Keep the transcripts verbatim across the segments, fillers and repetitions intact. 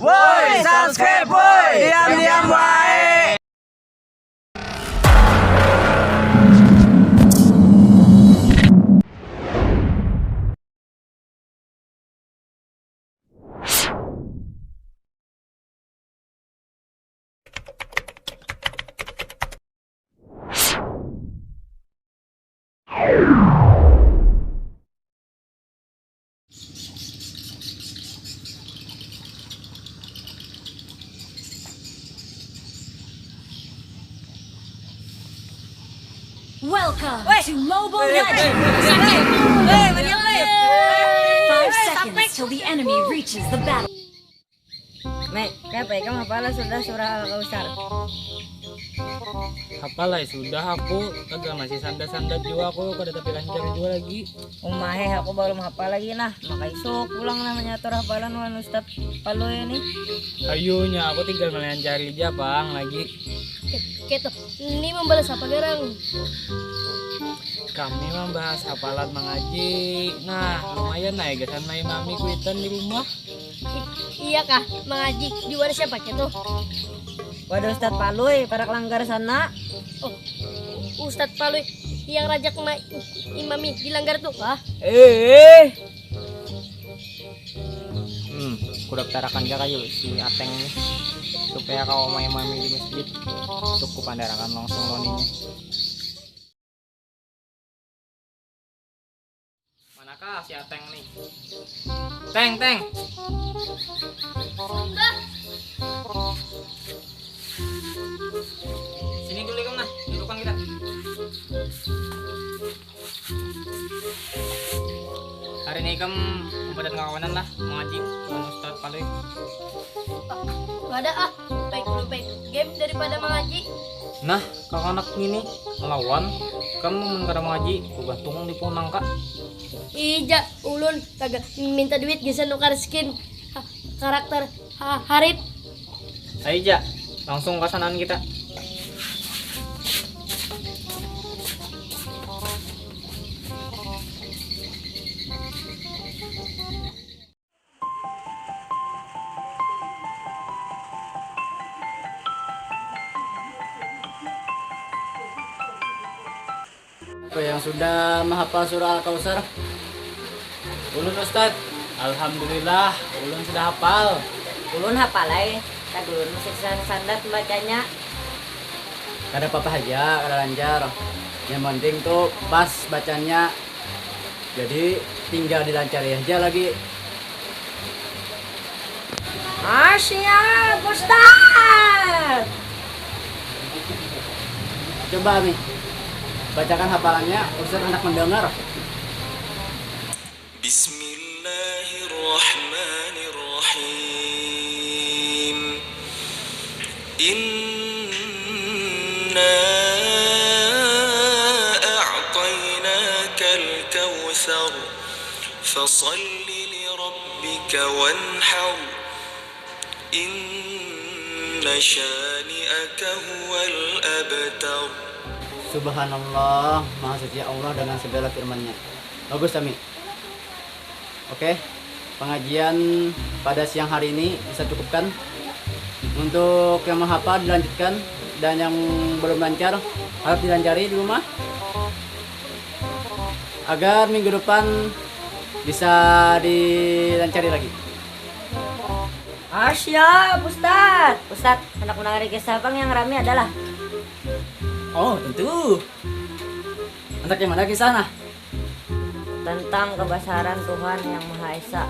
Woi, subscribe woi. Diam-diam wae. Welcome to Mobile Legends! Five seconds till the enemy reaches the battle. Mek, kaya apa ikam hapal sudah surah Al-Kausar? Hapal ai sudah aku, tagal masih sandat-sandat jua aku, kada tapi lancar jua lagi. Umahe, aku balum hapal lagi nah, maka isuk pulang nah manyatur hapalan wan Ustad Palui ni. Ayu, nya aku tinggal malian cari ja pang lagi. Ketu, ni mambalas apa garang? Kami mambahas hapalan Mang Aji. Nah, lumayan ai gasan maimami kuitan di rumah. Iya kah, Mang Aji, di wadah siapa ketu? Wadah Ustad Palui, parak langgar sana. Oh, Ustad Palui yang rajak ma imami di langgar tu kah? Eh. Hmm, kudaftarakan ja kayu si Ateng nih supaya kawa maimami di masjid. Cukup andarakan langsung loninya. Manakah si Ateng nih? Teng, Teng. Sini dulu ikam nah, dudukan kita. Hari ini ikam umpatan kakawanan lah, Mang Aji, lawan Ustad Palui. Kada ah, baik dulu baik game daripada Mang Aji. Nah, kakanak ngini ngelawan ikam mun kada Mang Aji, kugantung di pohon nangka. Ija, ulun tagal minta duit gasan nukar skin karakter Harit. Ai ja, langsung ka sanaan kita. Siapa yang sudah mahapal surah Al-Kausar? Ulun Ustad. Alhamdulillah, ulun sudah hapal. Ulun hapal ai, tapi ulun masih sandat membacanya. Kada papa haja, kada lancar. Yang penting tu pas bacanya. Jadi tinggal dilancari haja lagi. Ah siap Ustaz. Coba nih, bacakan hafalannya, Ustaz hendak mendengar. Bismillahirrahmanirrahim. Inna a'tainakal kautsar. Fasalli lirabbika wanhar. Inna syani'aka huwal abtar. Subhanallah, Maha Suci Allah dengan segala firman-Nya. Bagus kami. Oke, pengajian pada siang hari ini bisa cukupkan. Untuk yang menghafal dilanjutkan dan yang belum lancar harus dilancari di rumah agar minggu depan bisa dilancari lagi. Ah siap Ustaz. Ustaz, hendak menangari kisah pang yang rami adalah. Oh tentu. Hendak yang mana kisah nah? Tentang kebesaran Tuhan yang Maha Esa.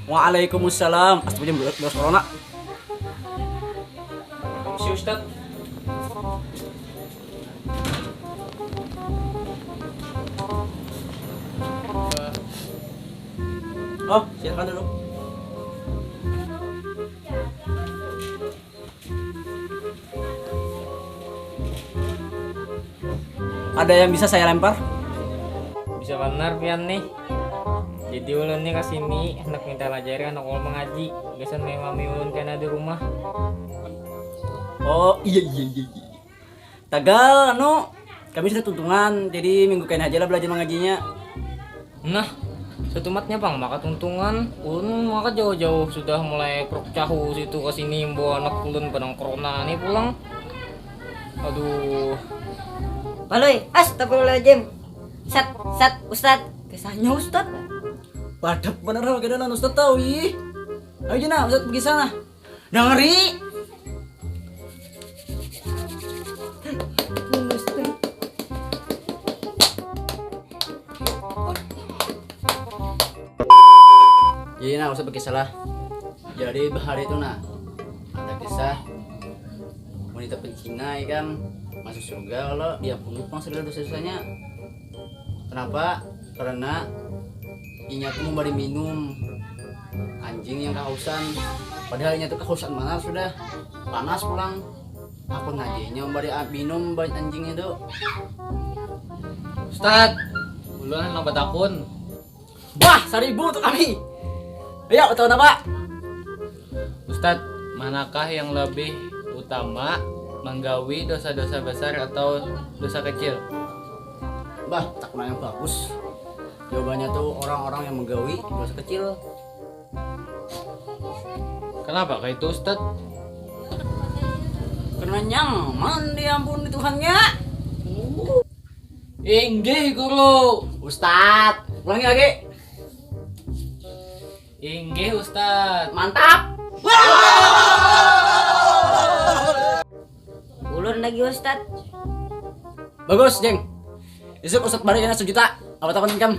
Waalaikumsalam. Astagfirullahaladzim, virus corona. Permisi Ustaz. Oh, silakan duduk. Ada yang bisa saya lempar? Bisa Benar pian nih. Jadi ulun nih kesini hendak minta lajari anak ulun mengaji. Gasan mami ulun kena di rumah. Oh iya iya iya iya. Tagal anu, kami sudah tuntungan, jadi minggu kain aja lah belajar mengajinya. Nah, setumatnya pang maka tuntungan, ulun maka jauh-jauh sudah mulai kruk cahu situ ke sini membawa anak ulun benang corona nih pulang. Aduh. Palui, astagfirullahaladzim. Sat, sat, ustad. Kisahnya ustad. Padap bener loh, kena ustad tahu ih. Ayo jina, ustad pergi sana. Dengeri. Jadi nah, usah pakai salah. Jadi bahari itu nah, ada kisah wanita pencina ikan masuk surga kalau diampuni pang segala dosa-dosanya. Kenapa? Karena inya tuh memberi minum anjing yang kehausan. Padahal inya tuh kehausan mana sudah panas pulang. Apa ngajainya memberi minum banyak anjingnya tuh? Ustad, ulun mau bertakun. Wah, seribu tuh kami. Ayo, tahu apa? Ustad, manakah yang lebih utama menggawi dosa-dosa besar atau dosa kecil? Bah, tak yang bagus. Jawabannya tuh orang-orang yang menggawi dosa kecil. Kenapa kayak itu, Ustad? Karena nyaman diampuni Tuhannya. Inggih, Guru. Ustad, ulangi lagi. Inggih, Ustad. Mantap. Ulun lagi, Ustad. Bagus, Jeng. Isuk Ustad balik kena sejuta. Apa takon ikam?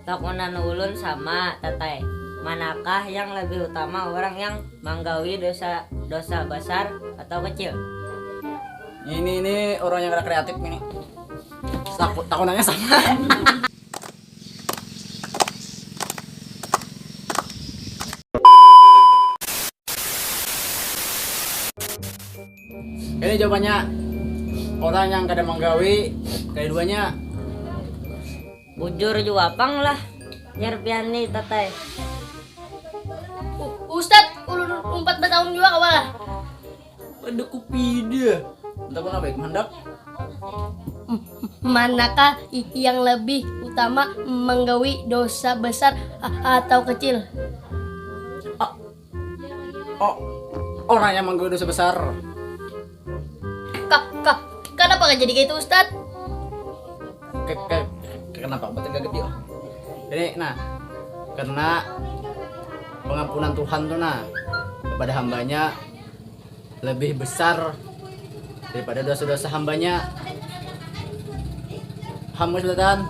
Takunan ulun sama, Tatai. Manakah yang lebih utama orang yang manggawi dosa dosa besar atau kecil? Ini ini orang yang ada kreatif ini. Takut takunannya sama. Ini jawabannya orang yang kada menggawi keduanya. Bujur jua pang lah, nyarpian nih, Tatai. Ustad, ulun umpat batahun jua kawa lah. Ada kupida. Entah pun apa yang hendak. Manakah yang lebih utama menggawi dosa besar atau kecil? Oh, orang yang menggawi dosa besar. Kak, kak, kenapa gak jadi gitu, Ustad? Ke, ke, kenapa betul gak gede? Jadi nah, karena pengampunan Tuhan tuh nah kepada hambanya lebih besar daripada dosa-dosa hambanya. Paham gak, Tan?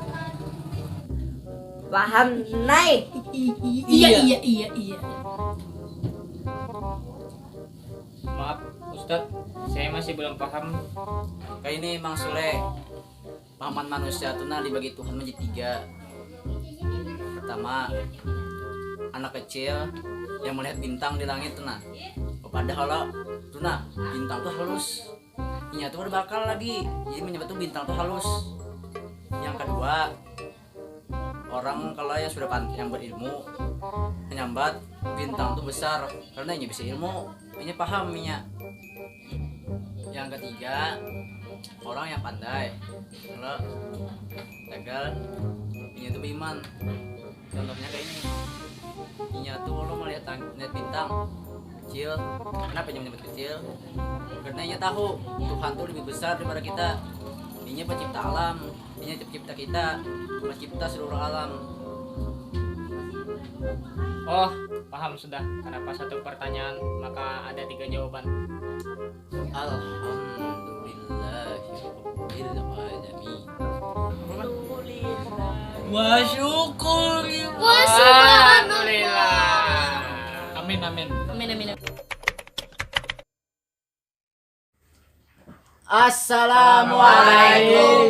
Paham, Nai. Iya, iya, iya, iya. Maaf, Ustadz, saya masih belum paham. Kayak ini, Mang Sule. Pahaman manusia tuh nah dibagi Tuhan menjadi tiga. Pertama, anak kecil yang melihat bintang di langit tuh nah. Padahal tuh nah, bintang tuh halus. Inya tuh berbakal lagi. Jadi menyebut tuh bintang tuh halus. Yang kedua, orang kalau yang sudah pan yang berilmu menyambat bintang tuh besar karena inya bisa ilmu, inya paham inya. Yang ketiga, orang yang pandai. Kalau gagal, inya tuh beriman. Contohnya kayak ini. Inya tuh lo melihat tang- melihat bintang kecil. Kenapa inya menyebut kecil? Karena inya tahu Tuhan tuh lebih besar daripada kita. Inya pencipta alam, inya pencipta kita, pencipta seluruh alam. Oh, paham sudah kenapa satu pertanyaan maka ada tiga jawaban. Alhamdulillahirabbil alamin. Wa syukur. Wah, subhanallah. Amin, amin. Amin, amin, amin. Assalamualaikum.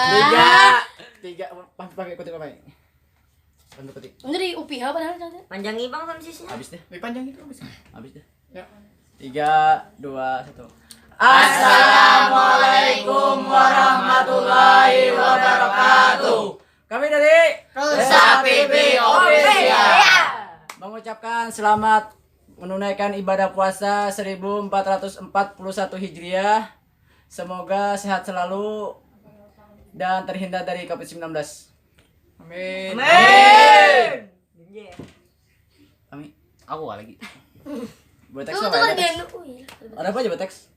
Tiga, tiga, pakai kutip apa ini? Kan kutip. Ini dari U P H padahal kan? Panjangi bang kan sisnya. Habis deh. Dipanjang itu bisa. Habis deh. Ya. Tiga, dua, satu. Assalamualaikum warahmatullahi wabarakatuh. Kami dari Rusak T V Official mengucapkan selamat menunaikan ibadah puasa seribu empat ratus empat puluh satu Hijriah. Semoga sehat selalu dan terhindar dari covid sembilan belas. Amin. Amin. Kami, aku lagi. Buat teks apa ya? Ada apa aja buat teks?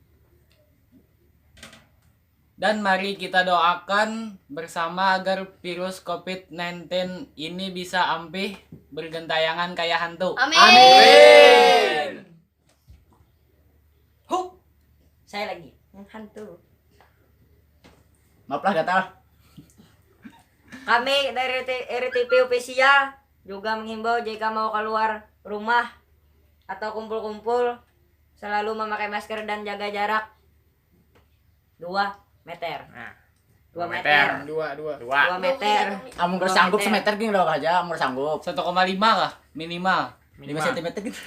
Dan mari kita doakan bersama agar virus covid sembilan belas ini bisa ampih bergentayangan kayak hantu. Amin. Amin. Huh. Saya lagi. Hantu. Maaf lah gatal. Kami dari R T P Official juga menghimbau jika mau keluar rumah atau kumpul-kumpul, selalu memakai masker dan jaga jarak dua meter. Nah, dua meter. Dua, dua. Dua meter. Amun sanggup semeter gini loh aja, amun sanggup. Satu koma lima lah minimal. Lima sentimeter gitu.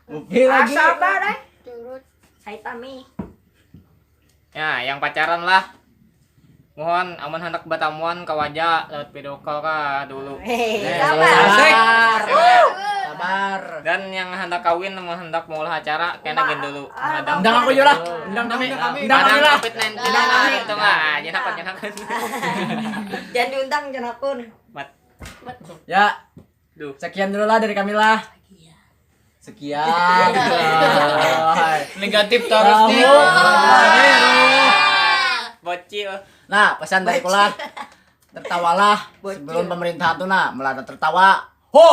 Oke lagi. Sabar eh. Turut. Saya Tami. Ya, yang pacaran lah. Mohon amun handak batamuan ka waja lewat video call ka dulu. Hei, sabar. Sabar. Sabar. Dan yang handak kawin amun handak maulah acara kena gin dulu. Undang aku jua lah. Undang kami. Undang kami lah. Covid sembilan belas lah. Untung lah. Jangan apa jangan apa. Jangan diundang jangan akun. Mat. Ya. Duh. Sekian dulu lah dari kami lah. Sekian. Negatif terus nih. Bocil. Nah, pesan dari kula, tertawalah sebelum pemerintahan tuh nah melanda tertawa. Ho.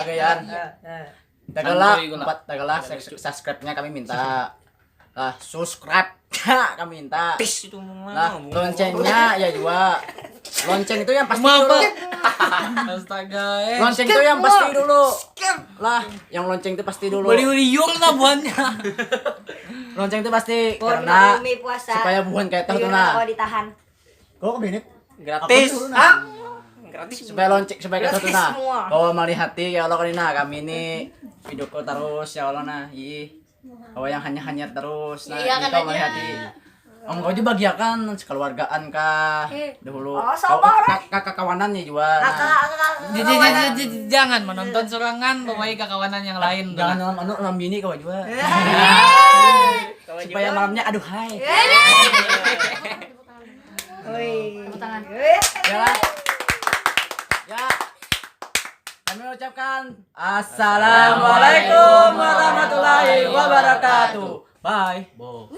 Kegayaan. Tegalah, empat tegalah subscribe-nya kami minta. Lah, subscribe kami minta. Pis itu mah. Nah, loncengnya ya juga. Lonceng itu yang pasti dulu. Astaga, eh. Lonceng itu yang pasti dulu. Lah, yang lonceng itu pasti dulu. Beli liur lah buahnya. Lonceng itu pasti karena supaya buhan kayak tahu tuh nah. Kalau ditahan. Kok kebinit? Gratis. Hah? Gratis. Supaya lonceng supaya kayak tahu tuh nah. Bahwa melihat ya Allah kali nah kami ini video call terus ya Allah nah. Ih. Kawa yang hanyar-hanyar terus nah, iya, kita melihat di Om kau juga bagiakan sekeluargaan kah dahulu. Oh, sabar. Kakawanan ya juga. Nah. Jangan menonton sorangan, bawa kakawanan yang lain. Jangan dalam anu dalam bini kau juga. Supaya malamnya aduh hai. Oi. Tepuk tangan. Ya. Ya. Kami ucapkan Assalamualaikum warahmatullahi wabarakatuh. Bye. Bo.